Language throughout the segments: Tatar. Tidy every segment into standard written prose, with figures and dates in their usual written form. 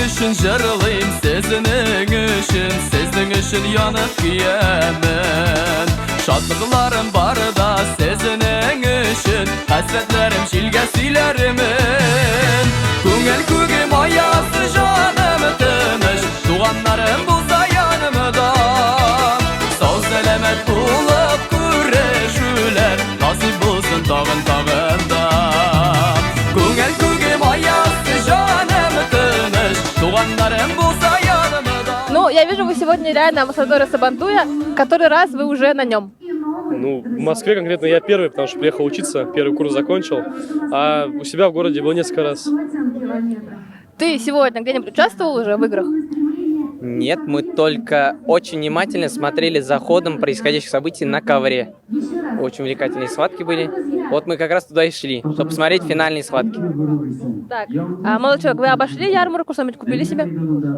өчен җырлыйм, сезнең өчен, сезнең өчен янып көямен. Шатлыкларым бар да сезнең өчен, хәсрәтләрем җилгә сөйләрмен. Күңел күгем аяз, җаным тыныч, туганнарым булса янымда. Сау сәламәт булып күрешүләр насыйп булсын тагын тагын да. Күңел күгем аяз, җаным тыныч, туганнарым булса янымда. Ну, я вижу, вы сегодня реально амбассадоры Сабантуя. Который раз вы уже на нем? Ну, в Москве конкретно я первый, потому что приехал учиться, первый курс закончил, а у себя в городе был несколько раз. Ты сегодня где-нибудь участвовал уже в играх? Нет, мы только очень внимательно смотрели за ходом происходящих событий на ковре. Очень увлекательные схватки были. Вот мы как раз туда и шли, чтобы посмотреть финальные схватки. Так, а, молодой человек, вы обошли ярмарку, что-нибудь купили себе?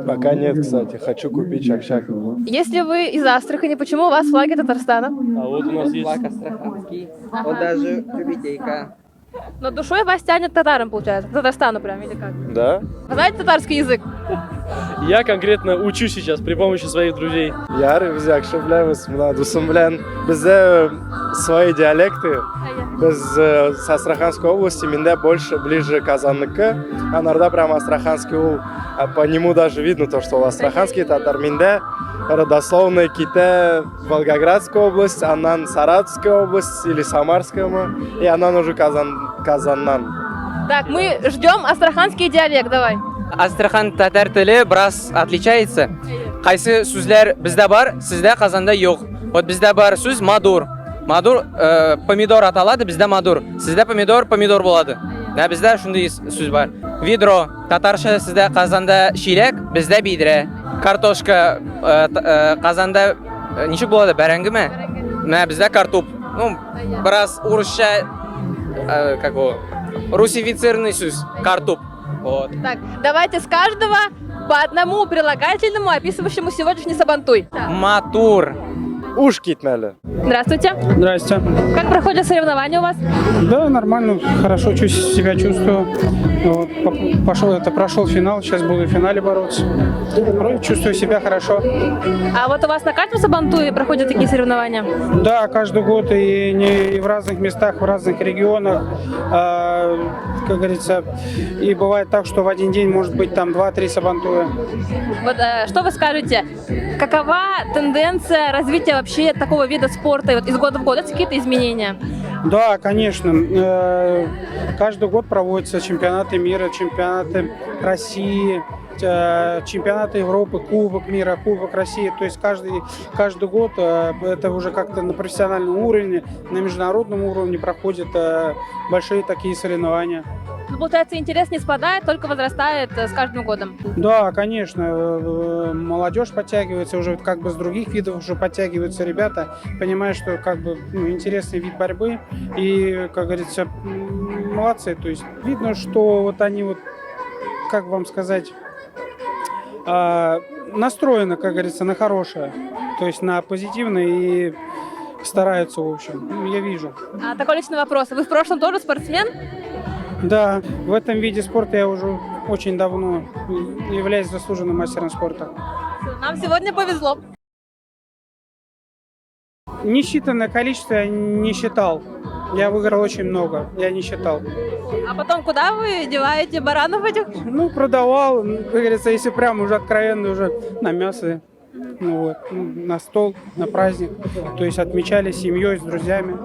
Пока нет, кстати. Хочу купить чак-чак. Если вы из Астрахани, почему у вас флаги Татарстана? А вот у нас есть. Флаг астраханский, вот даже тюбетейка. Но душой вас тянет к татарам, получается, к Татарстану прям, или как? Да? Вы знаете татарский язык? Я конкретно учу сейчас при помощи своих друзей. Ярый, без яхшы беләбез. Менә дусым белән бездә свои диалекты. Без с Астраханской области, миндә больше ближе Казанныкы. Анарда прям астраханский ул, а по нему даже видно то, что ул астраханский татар. Миндә родословная китә Волгоградская область, аннан Саратовская область или Самарская, мы, и аннан уже Казан, Казаннан. Так, мы ждем астраханский диалект, давай. Астрахан татар теле бераз отличается. Кайсы сүзләр бездә бар, сездә Казанда юк. Вот бездә бар сүз мадур. Мадур помидор аталады, бездә мадур. Сездә помидор помидор булады. Да, бездә шундый сүз бар. Ведро татарча сездә Казанда чиләк, бездә бидрә. Картошка Казанда ничек булады? Бәрәңгеме? Менә бездә картуп. Ну, бераз урысча как его, русифицированный сүз, картуп. Вот. Так, давайте с каждого по одному прилагательному, описывающему сегодняшний Сабантуй. Матур. Уш китмәле. Здравствуйте. Здрасте. Как проходят соревнования у вас? Да, нормально, хорошо себя чувствую. Вот, пошел, это прошел финал, сейчас буду в финале бороться. Вроде чувствую себя хорошо. А вот у вас на каждом Сабантуе проходят такие соревнования? Да, каждый год и, не, и в разных местах, в разных регионах, как говорится, и бывает так, что в один день может быть там 2-3 сабантуя. Вот что вы скажете? Какова тенденция развития вообще такого вида спорта вот из года в год? Это какие-то изменения? Да, конечно. Каждый год проводятся чемпионаты мира, чемпионаты России, чемпионаты Европы, Кубок мира, Кубок России. То есть каждый год это уже как-то на профессиональном уровне, на международном уровне проходят большие такие соревнования. Ну, получается, интерес не спадает, только возрастает с каждым годом. Да, конечно, молодежь подтягивается, уже как бы с других видов уже подтягиваются ребята, понимая, что как бы, ну, интересный вид борьбы и, как говорится, молодцы. То есть видно, что вот они вот, как вам сказать, настроены, как говорится, на хорошее, то есть на позитивное и стараются, в общем, ну, я вижу. А такой личный вопрос. Вы в прошлом тоже спортсмен? Да, в этом виде спорта я уже очень давно являюсь заслуженным мастером спорта. Нам сегодня повезло. Несчитанное количество я не считал. Я выиграл очень много, я не считал. А потом куда вы деваете баранов этих? Ну, продавал, как говорится, если прямо уже откровенно, уже на мясо, ну, вот, ну, на стол, на праздник. То есть отмечали с семьей, с друзьями.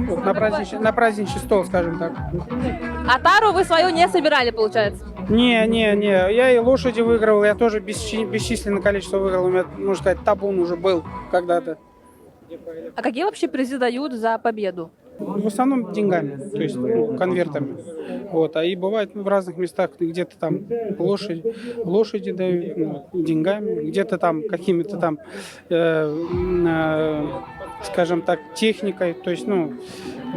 Вот, на праздничный стол, скажем так. А тару вы свою не собирали, получается? Не, не, не, я и лошади выиграл, я тоже бесчисленное количество выиграл. У меня, можно сказать, табун уже был когда-то. А какие вообще призы дают за победу? В основном деньгами, то есть, ну, конвертами. Вот. А и бывает, ну, в разных местах, где-то там лошади дают, ну, деньгами, где-то там какими-то там, скажем так, техникой, то есть, ну,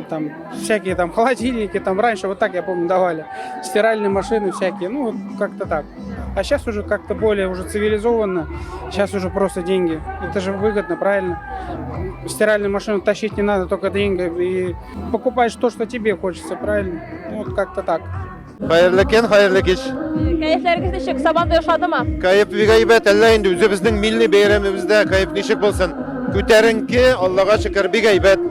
там всякие там холодильники, там раньше вот так, я помню, давали, стиральные машины всякие, ну, вот как-то так. А сейчас уже как-то более уже цивилизованно, сейчас уже просто деньги. Это же выгодно, правильно? Стиральную машину тащить не надо, только деньги. И покупаешь то, что тебе хочется, правильно? Ну, вот как-то так. Хәерле көн, хәерле кич. Кәефләрегез ничек? Сабантуй ошадымы? Кәеф бик әйбәт, әллә инде үзебезнең милли бәйрәмебездә кәеф ничек булсын. Күтәренке, Аллага шөкер, бик әйбәт.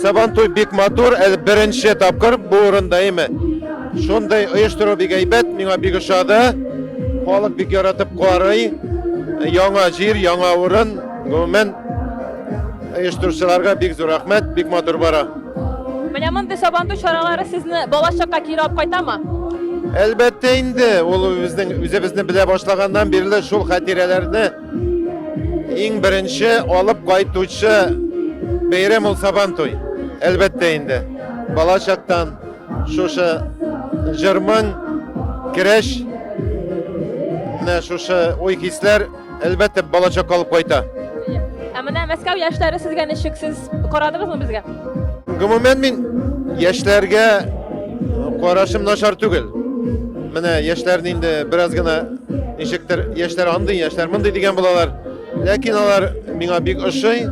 Сабантуй бик матур, әле беренче тапкыр бу урында име. Шундый оештыру бик әйбәт, миңа бик ошады. Халык бик яратып карый. Яңа җир, яңа урын. Гомумән, оештыручыларга бик зур рәхмәт, бик матур бара. Менә мондый Сабантуй чаралары сезне балачакка кире алып кайтамы? Әлбәттә инде, ул безнең үзебезне белә башлаганнан бирле шул хатирәләрне иң беренче алып кайтучы бәйрәм ул Сабантуй. Әлбәттә инде. Балачактан шушы җыр-моң, керәш, менә шушы уй-хисләр әлбәттә балачакка алып кайта. Ә менә Мәскәү яшьләре сезгә ничек? Сез карадыгызмы безгә? Гомумән мин яшьләргә карашым начар түгел. Менә яшьләрне инде бераз гына ничектер яшьләр андый, яшьләр мондый дигән булалар. Ләкин алар миңа бик ошый.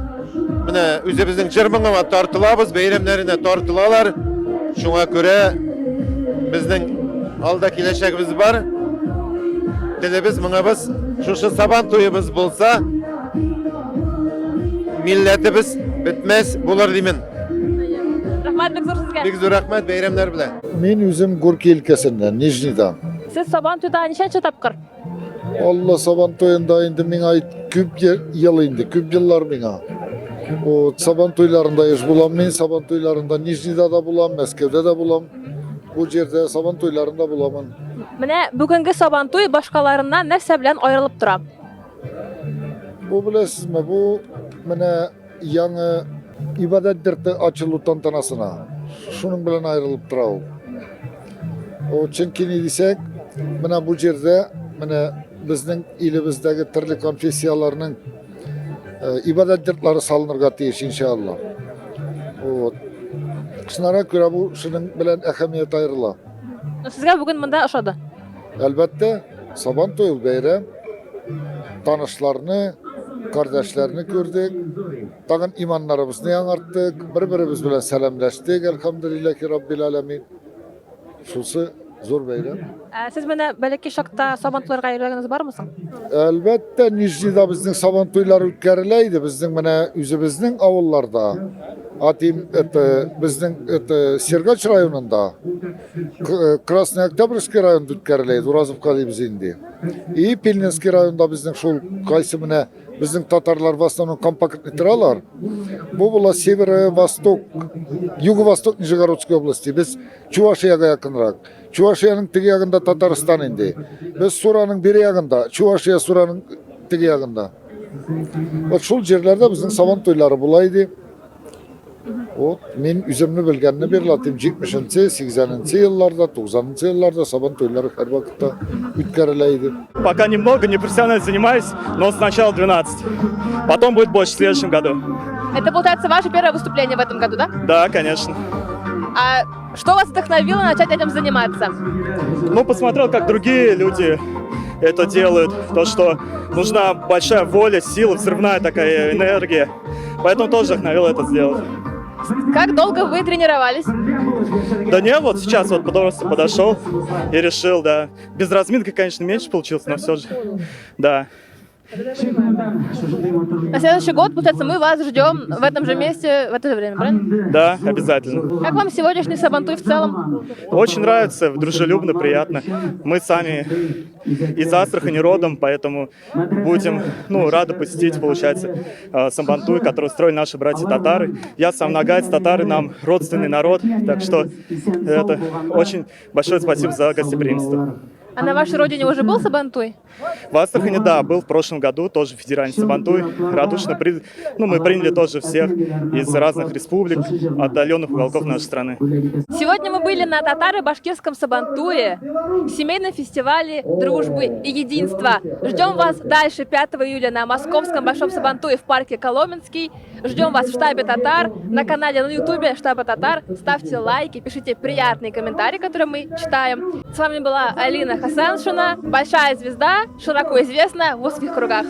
Менә үзебезнең җыр-моңга тартылабыз, бәйрәмнәренә тартылалар. Шуңа күрә безнең алда киләчәгебез бар. Телебез, моңыбыз, шушы Сабан туебыз булса, милләтебез бетмәс булыр димен. Рәхмәт бик зур сезгә. Бик зур рәхмәт, бәйрәмнәр белән. Мин үзем Горький өлкәсеннән, Нижнийдан. Сез Сабан туйда ничәнче тапкыр? Алла Сабан туенда инде миңа күп ел инде, күп еллар миңа. Вот Сабан туйларында еш булам мин, Сабан туйларында Нижнийда да булам, Мәскәүдә дә булам. Бу җирдә Сабан туйларында буламын. Менә бүгенге Сабан туй башкаларыннан нәрсә белән аерылып тора? Бу беләсезме, бу менә яңа ибадәт йорты ачылу тантанасына. Шуның белән аерылып тора ул. О, чөнки ни дисәк, менә бу җирдә менә безнең илебездәге төрле конфессияләрнең э, ибадәт йортлары салынырга тиеш, иншалла. Вот. Шунара күрә бу шуның белән әһәмият аерыла. Сезгә бүген монда ошады? Әлбәттә, Сабан туе ул бәйрәм. Танышларны, кардәшләрне күрдек. Тагын иманнарыбызны яңарттык, бер-беребез белән сәламләштек, әлхәмдүлилләһи раббил аләмин. Шусы зур бәйрәм. Ә сез менә бәләкәй чакта Сабан туйларга йөргәнегез бармы соң? Әлбәттә, Нижнийда безнең Сабан туйлары үткәрелә иде. Безнең менә үзебезнең авылларда, атим, это, безнең это, Сергач районында, Красный Октябрьский районында үткәрелә иде, Уразовка дибез инде. И Пильнинский районында безнең шул кайсы менә безнең татарлар в основном компактный торалар. Бу була северо-восток, юго-восток Нижегородской области. Без Чувашиягә якынрак. Чувашиянең теге ягында Татарстан инде. Без Сураның бер ягында, Чувашия Сураның теге ягында. Вот шул җирләрдә безнең сабан туйлары була иде. Вот мин үземне белгәнне берлатыйм. 70-нче, 80-нче елларда, 90-нчы елларда сабан туйлары һәрвакытта үткәрелә иде. Пока немного, не профессионально занимаюсь, но сначала 12. Потом будет больше в следующем году. Это, получается, ваше первое выступление в этом году, да? Да, конечно. А что вас вдохновило начать этим заниматься? Ну, посмотрел, как другие люди это делают. То, что нужна большая воля, сила, взрывная такая энергия. Поэтому тоже вдохновил это сделать. Как долго вы тренировались? Да не, вот сейчас вот просто подошел и решил, да. Без разминки, конечно, меньше получилось, но все же, да. На следующий год, получается, мы вас ждем в этом же месте, в это же время, правильно? Да, обязательно. Как вам сегодняшний Сабантуй в целом? Очень нравится, дружелюбно, приятно. Мы сами из Астрахани родом, поэтому будем, ну, рады посетить, получается, Сабантуй, который устроили наши братья-татары. Я сам ногаец, татары нам родственный народ, так что это очень большое спасибо за гостеприимство. А на вашей родине уже был Сабантуй? В Астрахани, да, был в прошлом году тоже федеральный Сабантуй. Радушно ну, мы приняли тоже всех из разных республик, отдаленных уголков нашей страны. Сегодня мы были на татаро-башкирском Сабантуе, семейном фестивале дружбы и единства. Ждем вас дальше 5 июля на московском Большом Сабантуе в парке Коломенский. Ждем вас в штабе татар, на канале на ютубе штаба татар. Ставьте лайки, пишите приятные комментарии, которые мы читаем. С вами была Алина Хасаншина, большая звезда, широко известна в узких кругах.